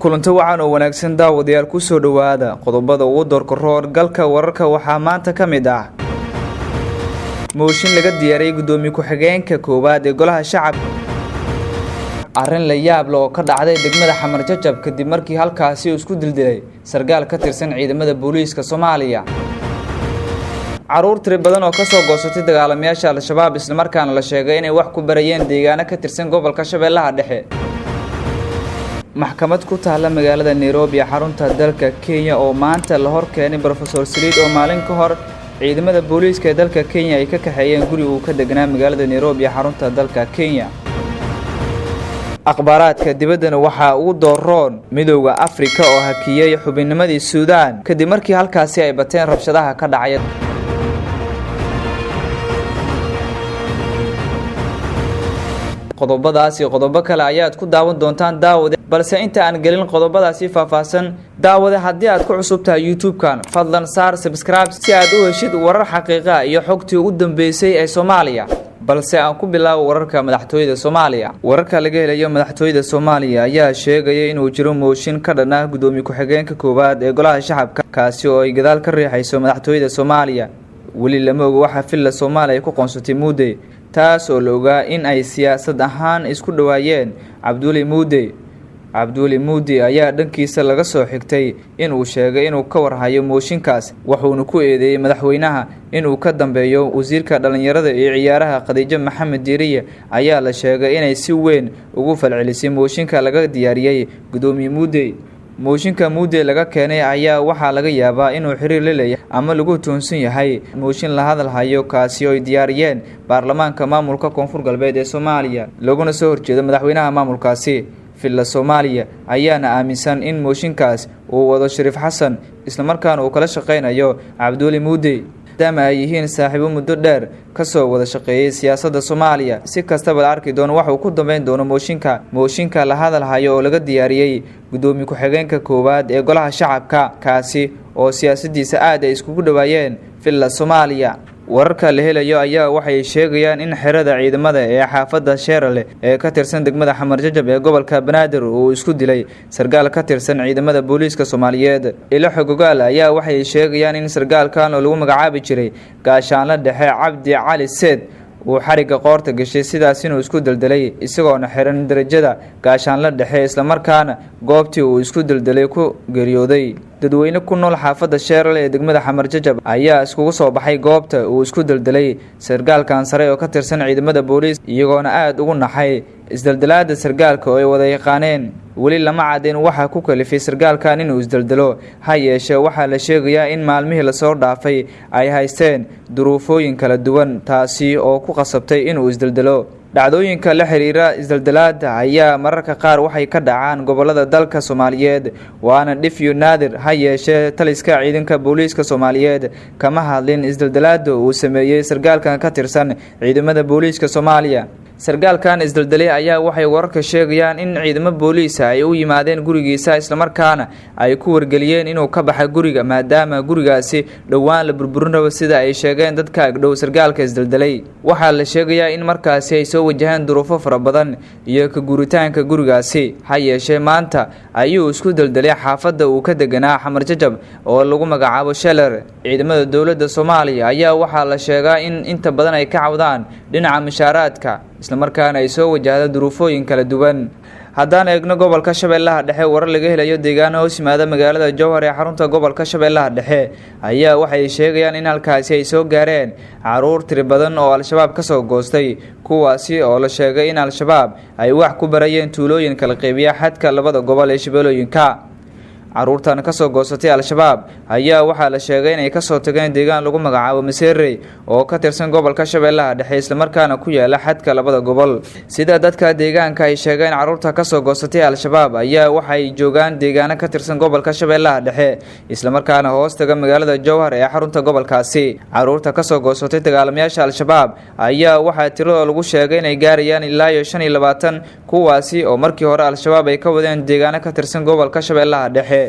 Kulanto wacan oo wanaagsan daawadayaal, ku soo dhowaada qodobada ugu doorka roor galka wararka. Waxaa maanta ka mid ah mooshin laga diyaariyey guddoomiye ku-xigeenka koowaad ee golaha shacabka, arrin la yaab leh oo ka dhacday degmada Xamar Jajab kadib markii halkaasi uu isku dildilay sargaal ka tirsan ciidamada booliiska Soomaaliya, caruur tiri badan oo kasoo goosatay dagaalamayaasha Al-Shabaab islamarkaana la sheegay inay wax ku barayeen deegaano ka tirsan gobolka Shabeellaha Dhexe, maxkamad ku taalla magaalada Nairobi ee xarunta dalka Kenya oo maanta la hor keenay Professor Saliid oo maalin ka hor ciidamada booliiska ee dalka Kenya ay ka kaxeeyeen guri uu ka degnaa magaalada Nairobi ee xarunta dalka Kenya. Akhbaaraadka dibaddana waxaa ugu dooroon Midowda Afrika oo hakiyey xubinnimadii Suudaan kadib markii halkaasi ay bateen rabshadaha ka dhacaya. Qodobadaas iyo qodobo kale ayaad ku daawan doontaan daawade, balse inta aan gelin qodobadaasi faahfaahsan, daawade, haddii aad ku cusub tahay YouTube-kan, fadlan saar subscribe si aad u heshid warar xaqiiqa iyo xogtii ugu dambeysay ee Soomaaliya. Balse aan ku bilaabo wararka madaxtooyada Soomaaliya. Wararka laga helayo madaxtooyada Soomaaliya ayaa sheegaya inuu jiro mooshin ka dhan ah guddoomiye ku-xigeenka koowaad ee golaha shacabka, kaasi oo ay gadaal ka riixayso madaxtooyada Soomaaliya. Weli lama oga waxaa Villa Soomaaliya ku qoonsatay Muudey, taas oo la ogaa in ay siyaasad ahaan isku dhowaayeen Cabdiweli Muudey. Cabdiweli Muudi ayaa dhankiisa laga soo xigtay inuu sheegay inuu ka warhayo mooshinkaas, wuxuuna ku eedeeyey madaxweynaha inuu ka dambeeyo. Wasiirka dhallinyarada iyo ciyaaraha Khadiijo Maxamed Diiriye ayaa la sheegay inay si weyn ugu falcelisay mooshinka laga diyaariyey guddoomiye Muudey. Mooshinka Muudey laga keenay ayaa waxaa laga yaabaa inuu xiriir la leeyahay ama lagu tuunsan yahay mooshin la hadal hayo, kaasi oo ay diyaariyeen baarlamaanka maamulka Koonfur Galbeed ee Soomaaliya, laguna soo horjeedo madaxweynaha maamulkaasi. Villa Soomaaliya ayaana aaminsan in mooshinkaas uu wado Shariif Xasan, islamarkaana uu kala shaqeynayo Cabdiweli Muudey, maadaama ay yihiin saaxiibo muddo dheer kasoo wada shaqeeyey siyaasadda Soomaaliya. Si kastaba, la arki doono waxauu ku dambeyn doono mooshinka la hadal hayo oo laga diyaariyey guddoomiye ku-xigeenka koowaad ee golaha shacabka, kaasi oo siyaasadiisa aad ay iskugu dhowaayeen Villa Soomaaliya. Wararka la helayo ayaa waxay sheegayaan in xerada ciidamada ee xaafadda Sheerale ee ka tirsan degmada Xamar Jajab ee gobolka Banaadir uu isku dilay sargaal ka tirsan ciidamada booliiska Soomaaliyeed. Ilo xogogaal ayaa waxay sheegayaan in sargaalkan oo lagu magacaabi jiray gaashaanle dhexe Cabdi Cali Seed uu xarigga qoorta gashay, sidaas inuu isku deldelay isagoona xiran darajada gaashaanle dhexe, islamarkaana goobtii uu isku deldelay ku geeriyooday. Dadweyne ku nool xaafadda Sheerale ee degmada Xamar Jajab ayaa iskugu soo baxay goobta uu isku deldelay sargaalkan sare oo ka tirsan ciidamada booliis, iyagoona aada ugu naxay isdeldelaada sargaalka oo ay wada yaqaaneen. Weli lama cadin waxaa ku kalifay sargaalkan inuu isdeldelo, ha yeeshee waxaa la sheegayaa in maalmihii lasoo dhaafay ay haysteen duruufooyin kala duwan, taasi oo ku qasabtay inuu isdeldelo. Dhacdooyinka la xiriira isdeldelaada ayaa mararka qaar waxay ka dhacaan gobolada dalka Soomaaliyeed, waana dhifyo naadir. Ha yeeshee taliska ciidanka booliiska Soomaaliyeed kama hadlin isdeldelaada uu sameeyey sargaalkan ka tirsan ciidamada booliiska Soomaaliya. Sargaalkan isdeldelay ayaa waxay wararka sheegayaan in ciidamo booliisa ay u yimaadeen gurigiisa, islamarkaana ay ku wargeliyeen inuu ka baxa guriga, maadaama gurigaasi dhowaan la burburin rabo, sida ay sheegeen dadka agdhow sargaalka isdeldelay. Waxaa la sheegayaa in markaasi ay soo wajaheen duruufo fara badan iyo ka guuritaanka gurigaasi. Ha yeeshee maanta ayuu isku deldelay xaafadda uu ka deganaa Xamar Jajab oo lagu magacaabo Sheler. Ciidamada dowladda Soomaaliya ayaa waxaa la sheegaa in inta badan ay ka cawdaan dhinaca mushaaraadka, islamarkaana ay soo wajahda duruufooyin kala duwan. Haddaan eegno gobolka Shabeellaha Dhexe, warar laga helayo deegaano hoos yimaada magaalada Jowhar ee xarunta gobolka Shabeellaha Dhexe ayaa waxay sheegayaan in halkaasi ay soo gaareen caruur tiri badan oo Al-Shabaab kasoo goostay, kuwaasi oo la sheegay in Al-Shabaab ay wax ku barayeen tuulooyin kala qeybiya xadka labada gobol ee shabeellooyinka. Caruurtan kasoo goosatay Al-Shabaab ayaa waxaa la sheegay inay kasoo tageen deegaan lagu magacaabo Maseerey oo ka tirsan gobolka Shabeellaha Dhexe, islamarkaana ku yaala xadka labada gobol. Sida dadka deegaanka ay sheegeen, caruurta kasoo goosatay Al-Shabaab ayaa waxay joogaan deegaano ka tirsan gobolka Shabeellaha Dhexe, islamarkaana hoos taga magaalada Jowhar ee xarunta gobolkaasi. Caruurta kasoo goosatay dagaalamayaasha Al-Shabaab ayaa waxaa tiradoo lagu sheegay inay gaarayaan ilaa iyo 25, kuwaasi oo markii hore Al-Shabaab ay ka wadeen deegaano ka tirsan gobolka Shabeellaha Dhexe.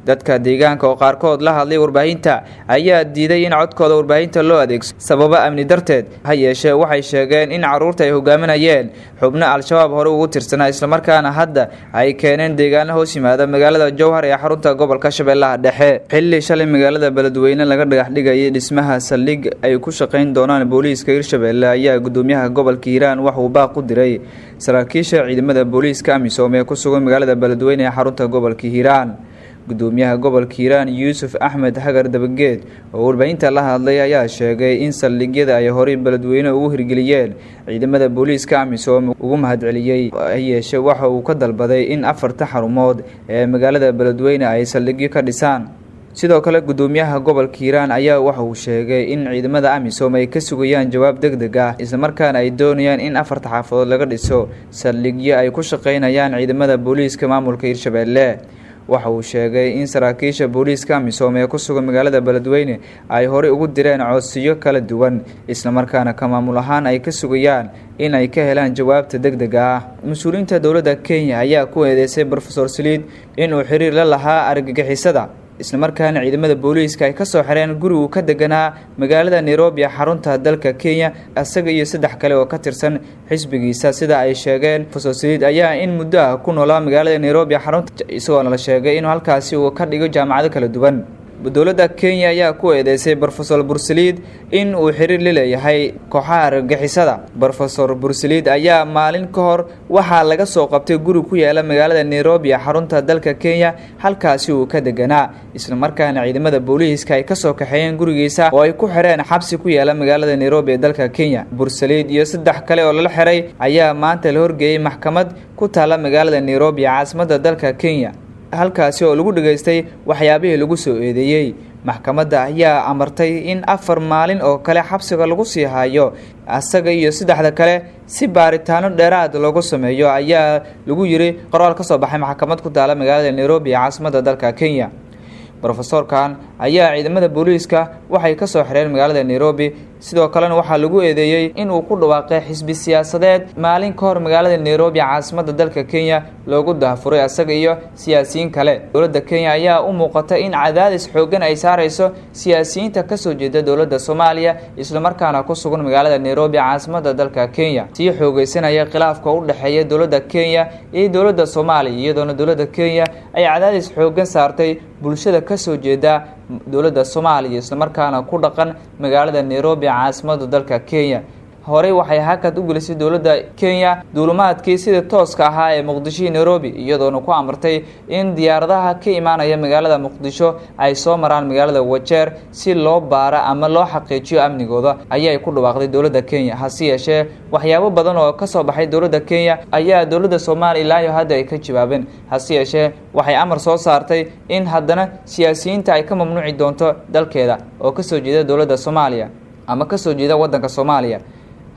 Dadka deegaanka oo qaarkood la hadlay warbaahinta ayaa diiday in codkooda warbaahinta loo adeegso sababo amni darteed. Ha yeeshee, waxay sheegeen in carruurta ay hogaaminayeen xubno Al-Shabaab hore ugu tirsanaa, islamarkaana hadda ay keeneen deegaano hoos yimaada magaalada Jowhar ee xarunta gobolka Shabeellaha Dhexe. Xilli shalay magaalada Beledweyne laga dhagax dhigayay dhismaha saldhig ay ku shaqayn doonaan booliiska Hirshabelle, ayaa gudoomiyaha gobolka Hiiraan waxauu baaq u diray saraakiisha ciidamada booliiska AMISOM ee ku sugan magaalada Beledweyne ee xarunta gobolka Hiiraan. Gudoomiyaha gobolka Hiiraan, Yuusuf Axmed Hagar Dabageed, oo warbaahinta la hadlay ayaa sheegay in saldhigyada ay horey Beledweyne ugu hirgeliyeen ciidamada booliiska AMISOM ugu mahadceliyey. Yeeshe, waxa uu ka dalbaday in afarta xarumood ee magaalada Beledweyne ay saldhigyo ka dhisaan. Sidoo kale, gudoomiyaha gobolka Hiiraan ayaa waxa uu sheegay in ciidamada AMISOM ay ka sugayaan jawaab deg deg ah, islamarkaana ay doonayaan in afarta xaafadood laga dhiso saldhigyo ay ku shaqeynayaan ciidamada booliiska maamulka Hirshabelle. Waxa uu sheegay in saraakiisha booliiska AMISOM ee ku sugan magaalada Beledweyne ay horey ugu direen codsiyo kala duwan, islamarkaana ka maamul ahaan ay ka sugayaan in ay ka helaan jawaabta deg dega ah. Mas-uuliyiinta dowladda Kenya ayaa ku eedeysay Brofesor Saliid inuu xiriir la lahaa argagixisada, islamarkaana ciidamada booliiska ay kasoo xireen guri uu ka deganaa magaalada Nairobi, xarunta dalka Kenya, isaga iyo saddex kale oo ka tirsan xisbigiisa, sida ay sheegeen. Profesor Saliid ayaa in muddo ah ku noolaa magaalada Nairobi xarunta, isagoona la sheegay inuu halkaasi uu ka dhigo jaamacado kala duwan. Dowladda Kenya ayaa ku eedeysay Brofesor Bursaliid in uu xiriir la leeyahay kooxaha argagixisada. Brofesor Bursaliid ayaa maalin ka hor waxaa laga soo qabtay guri ku yaala magaalada Nairobi, xarunta dalka Kenya, halkaasi uu ka deganaa, islamarkaana ciidamada booliiska ay kasoo kaxeeyeen gurigiisa oo ay ku xireen xabsi ku yaala magaalada Nairobi ee dalka Kenya. Bursaliid iyo saddex kale oo lala xiray ayaa maanta la horgeeyey maxkamad ku taala magaalada Nairobi, caasimadda dalka Kenya, halkaasi oo lagu dhageystay waxyaabihii lagu soo eedeeyey. Maxkamadda ayaa amartay in 4 maalin oo kale xabsiga lagu sii hayo asaga iyo saddexda kale si baaritaano dheeraad loogu sameeyo, ayaa lagu yiri qoraal ka soo baxay maxkamad ku taala magaalada Nairobi ee caasimadda dalka Kenya. Brofesorkan ayaa ciidamada booliiska waxay ka soo xireen magaalada Nairobi. Sidoo kalena waxaa lagu eedeeyey inuu ku dhawaaqay xisbi siyaasadeed maalin ka hor magaalada Nairobi, caasimadda dalka Kenya, loogu daahfuray asaga iyo siyaasiyiin kale. Dowladda Kenya ayaa u muuqata in cadaadis xooggan ay saareyso siyaasiyiinta kasoo jeeda dowladda Soomaaliya, islamarkaana ku sugan magaalada Nairobi, caasimadda dalka Kenya. Sii xoogeysanaya khilaafka u dhexeeya dowladda Kenya iyo dowladda Soomaaliya, iyadoona dowladda Kenya ay cadaadis xooggan saartay bulshada kasoo jeeda dowladda Soomaaliya, islamarkaana ku dhaqan magaalada Nairobi, caasimadda dalka Kenya. Horey waxay hakad u gelisay dowladda Kenya duulumaadkii sida tooska ahaa ee Muqdisho iyo Nairobi, iyadoona ku amartay in diyaaradaha ka imaanaya magaalada Muqdisho ay soo maraan magaalada Wajeer si loo baara ama loo xaqiijiyo amnigooda, ayay ku dhawaaqday dowladda Kenya. Hase yeeshee, waxyaabo badan oo kasoo baxay dowladda Kenya ayaa dowladda Soomaaliya ilaa iyo hadda ay ka jawaabeen. Hase yeeshee, waxay amar soo saartay in haddana siyaasiyiinta ay ka mamnuuci doonto dalkeeda oo kasoo jeeda dowladda Soomaaliya ama kasoo jeeda waddanka Soomaaliya.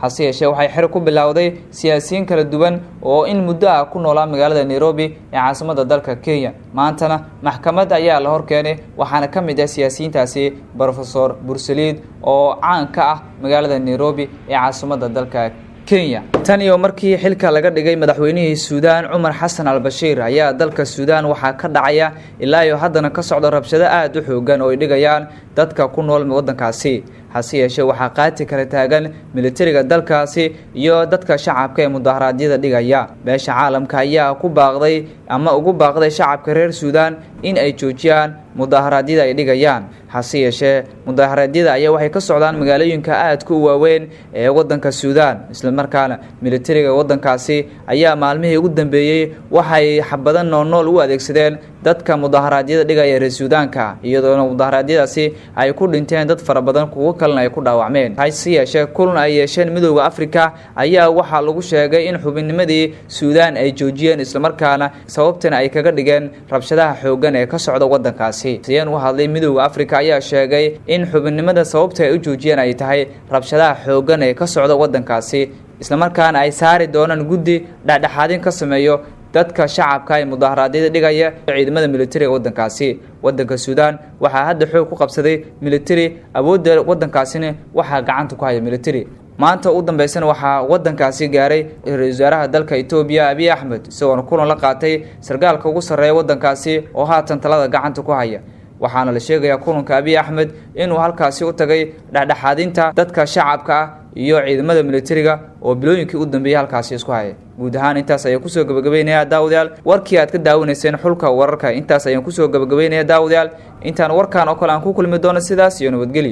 Hase yeeshee, waxay xer ku bilowday siyaasiyiin kala duwan oo in muddo ah ku noolaa magaalada Nairobi ee caasimadda dalka Kenya. Maantana maxkamad ayaa la hor keenay, waxaana ka mid ah siyaasiyiintaasi Brofesor Bursaliid oo caan ka ah magaalada Nairobi ee caasimadda dalka Kenya. Tan iyo markii xilka laga dhigay madaxweynihii Suudaan Cumar Xasan al Bashiir, ayaa dalka Suudaan waxaa ka dhacaya ilaa iyo haddana ka socda rabshado aada u xoogan oo ay dhigayaan dadka ku nool waddankaasi. Hase yeeshee, waxaa qaati kala taagan militariga dalkaasi iyo dadka shacabka ee mudaharaadyada dhigaya. Beesha caalamka ayaa ku baaqday ama ugu baaqday shacabka reer Suudaan in ay joojiyaan mudaharaadyada ay dhigayaan. Hase yeeshee, mudaharaadyada ayaa waxay ka socdaan magaalooyinka aadka u waaweyn ee waddanka Suudaan, islamarkaana militariga waddankaasi ayaa maalmihii ugu dambeeyey waxay xabado noolnool u adeegsadeen dadka mudaharaadyada dhigaya reer Suudaanka, iyadoona mudaharaadyadaasi ay ku dhinteen dad fara badan, kuwo kalena ay ku dhaawacmeen. Hase yeeshee, kulan ay yeesheen Midooda Africa ayaa waxaa lagu sheegay in xubinnimadii Suudaan ay joojiyeen, islamarkaana sababtana ay kaga dhigeen rabshadaha xooggan ee ka socda waddankaasi. Siyeen u hadlay Midooda Africa ayaa sheegay in xubinnimada sababta ay u joojiyeen ay tahay rabshadaha xooggan ee ka socda waddankaasi, islamarkaana ay saari doonaan guddi dhexdhexaadin ka sameeyo dadka shacabka ee mudaharaadyada dhigaya ciidamada militariga waddankaasi. Waddanka Suudaan waxaa hadda xoog ku qabsaday militari, awoodda waddankaasina waxaa gacanta ku haya militari. Maanta u dambeysana waxaa wadankaasi gaaray ra-iisul wasaaraha dalka Etoobiya Abiy Axmed, isagoona kulan la qaatay sargaalka ugu sarreeya wadankaasi oo haatan talada gacanta ku haya. Waxaana la sheegayaa kulanka Abiy Axmed inuu halkaasi u tagay dhexdhexaadinta dadka shacabka ah iyo ciidamada militariga oo bilooyinkii u dambeeyey halkaasi isku haya. Guud ahaan intaas ayaan kusoo gabagabeynaya, daawadayaal, warkii aad ka daawanayseen Xulka Wararka. Intaas ayaan kusoo gabagabeynaya, daawadayaal. Intaan warkan oo kale aan ku kulmi doono, sidaas iyo nabadgelyo.